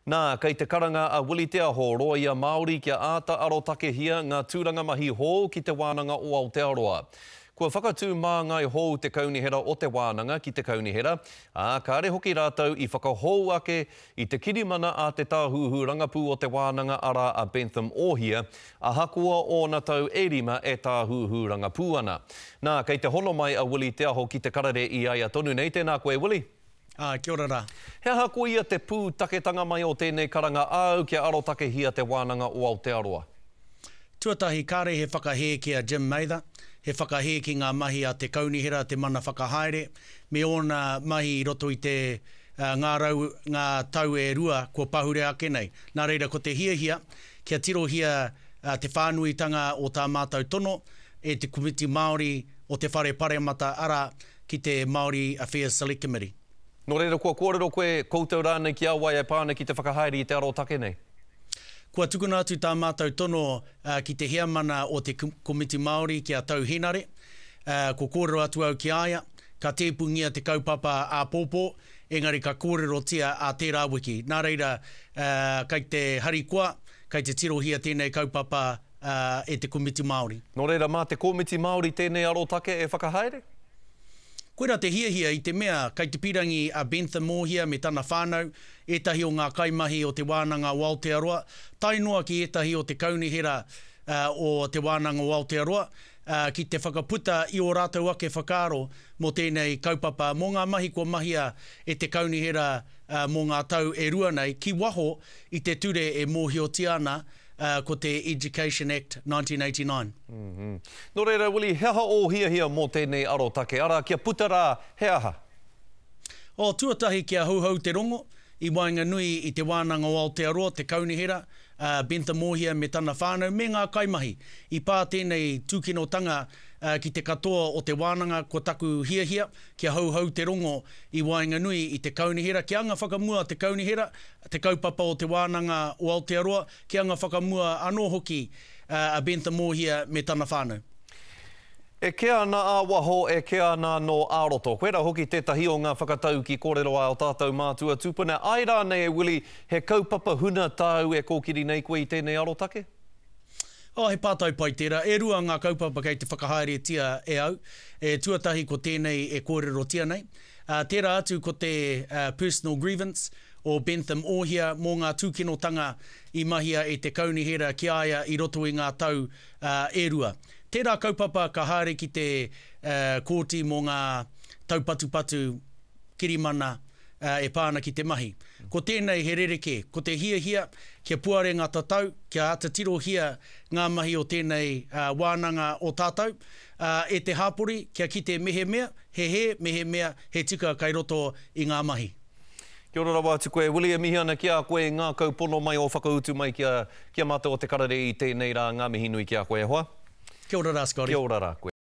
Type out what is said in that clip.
Nā, kei te karanga a Willie Te Aho, rōia Māori kia āta arotakehia ngā tūranga mahi hou ki Te Wānanga o Aotearoa. Kua whakatū māngai hou te kaunihera o te wānanga ki te kaunihera, ā, kāre hoki rātou i whakahou ake i te kirimana a te tāhuhu rangapū o te wānanga arā a Bentham Ohia, ahakoa ōna tau e rima e tāhuhu rangapū ana. Nā, kei te hono mai a Willie Te Aho ki te karere i a ia tonu nei. Tēnā koe, Willie. Ā, kia ora rā. He aha koia te pūtaketanga mai o tēnei karanga āu kia arotakehia Te Wānanga o Aotearoa? Tuatahi, kāre he whakahē ki a Jim Mather, he whakahē ki ngā mahi a te Kaunihera, te Mana Whakahaere, me ōna mahi i roto i te ngā rau, ngā tau e rua kua pahure ake nei. Nā reira, ko te hiahia, kia tirohia te whānuitanga o tā mātou tono e te Komiti Māori o te Whare Paremata, arā, ki te Māori Affairs Select Committee. Nō reira, kua kōrero koe, koutou rānei ki a wai e pā ana ki te whakahaere i te arotake nei? Kua tukuna atu tā mātou tono ki te heamana o te Komiti Māori ki a Tau Henare. Kua kōrero atu au ki a ia, ka tēpungia te kaupapa āpōpō, engari ka kōrerotia ā tērā wiki. Nā reira, kei te harikoa, kei te tirohia tēnei kaupapa e te Komiti Māori. Nō reira, mā te Komiti Māori tēnei arotake e whakahaere? Koirā te hiahia i te mea kei te pirangi a Bentham Ohia me tana whānau, ētahi o ngā kaimahi o Te Wānanga o Aotearoa, tae noa ki ētahi o te Kaunihera o Te Wānanga o Aotearoa, ki te whakaputa i ō rātou ake whakaaro mō tēnei kaupapa, mō ngā mahi kua mahia e te Kaunihera mō ngā tau e rua nei, ki waho i te ture e mōhiotia ana ko te Education Act 1989. Nō reira, Willie, he aha ō hiahia mō tēnei arotake? Arā, kia puta rā he aha? Oh, tuatahi kia houhou te rongo, i waenganui i Te Wānanga o Aotearoa, te Kaunihera, a Bentham Ohia me tana whānau, me ngā kaimahi. I pā tēnei tūkinotanga ki te katoa o te wānanga, ko taku hiahia, kia houhou te rongo i waenganui i te Kaunihera, kia anga whakamua te Kaunihera, te kaupapa o Te Wānanga o Aotearoa, kia anga whakamua anō hoki a Bentham Ohia me tana whānau. E kea ana a waho, e kea ana anō a roto. Koirā hoki tētahi o ngā whakatauki kōrero a ō tātou mātua tūpuna. Āe rānei e Willie, he kaupapa huna tāu e kōkiri nei koe i tēnei arotake? Oh, he pātai pai tērā. E rua ngā kaupapa kei te whakahaeretia e au. E tuatahi ko tēnei e kōrerotia nei. Tērā atu ko te personal grievance o Bentham Ohia mō ngā tūkinotanga i mahia e te kaunihera ki a ia i roto i ngā tau e rua. Tērā kaupapa ka haere ki te kōti mō ngā taupatupatu kirimana e pā ana ki te mahi. Ko tēnei he rerekē, ko te hiahia kia puare ngā tatau, kia āta tirohia ngā mahi o tēnei wānanga o tātou e te hāpori kia kite mehemea he hē, mehemea he tika kai roto i ngā mahi. Kia ora rawa atu koe Willie, e mihi ana ki a koe i ngākau pono mai ō whakautu mai ki a, ki a mātou o Te Karere i tēnei rā, ngā mihi nui ki a koe e hoa. Kia ora rā Scotty. Kia ora rā koe.